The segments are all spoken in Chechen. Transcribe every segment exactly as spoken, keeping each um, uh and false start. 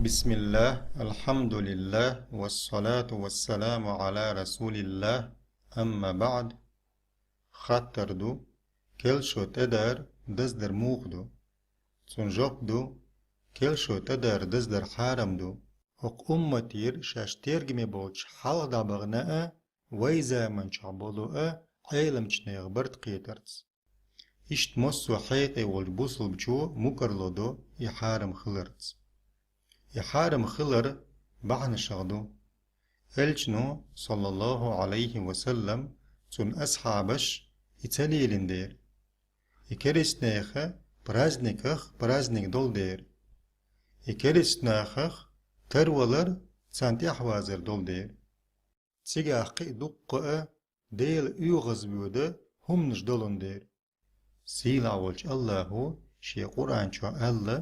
بسم الله، الحمد لله، والصلاة والسلام على رسول الله، أما بعد. Хаттар ду: кел шо тӀедар, даздар муха ду? Цун жоп ду: кел шо тӀедар, даздар хьарам ду. Хокъ умматера шаьш тергаме болча хьалха дӀабахана а, вай заман чохь болу а Ӏеламчу нехан барт кхетарца. Иштта массо а хьекъе волчу бусалбачо мукӀарло до и хьарам хиларца. И хьарам хилар бахьанашах ду. Элчано, саллаллаху Ӏалайхи ва саллам, цун асхьабаш и ца лелина дера. И керстанеха праздниках праздник долу дера. И керстанахах тарвалар, царна тӀаьхьавазар долу дера. Цигахь кхин а дуккха а Дела оьгӀазвоьду хӀуманаш долун дера. Сийлахь волчу Аллахо Шен Къуръан чохь аьлла: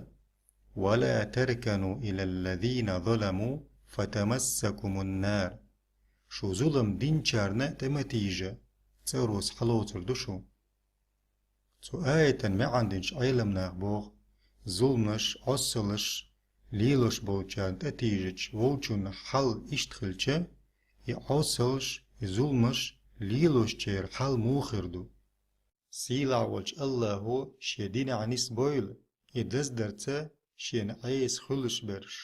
«ولا تركنوا إلى الذين ظلموا فتمسكم النار». Шу зулам динчарна тӀе ма тийжа, цӀарос хьалоцур ду шу. Цу аятан маьӀна динчу Ӏеламнаха боху: зуламаш, Ӏоссалш лелош болчарна тӀетийжачу вовчун хьал иштта хилча, и Ӏоссалш, и зуламаш лелочеран хьал муха хир ду? Сийлахь волчу Аллахо Шен динехь нисбойла и даздарца Шена Ӏеса хуьлуш берш.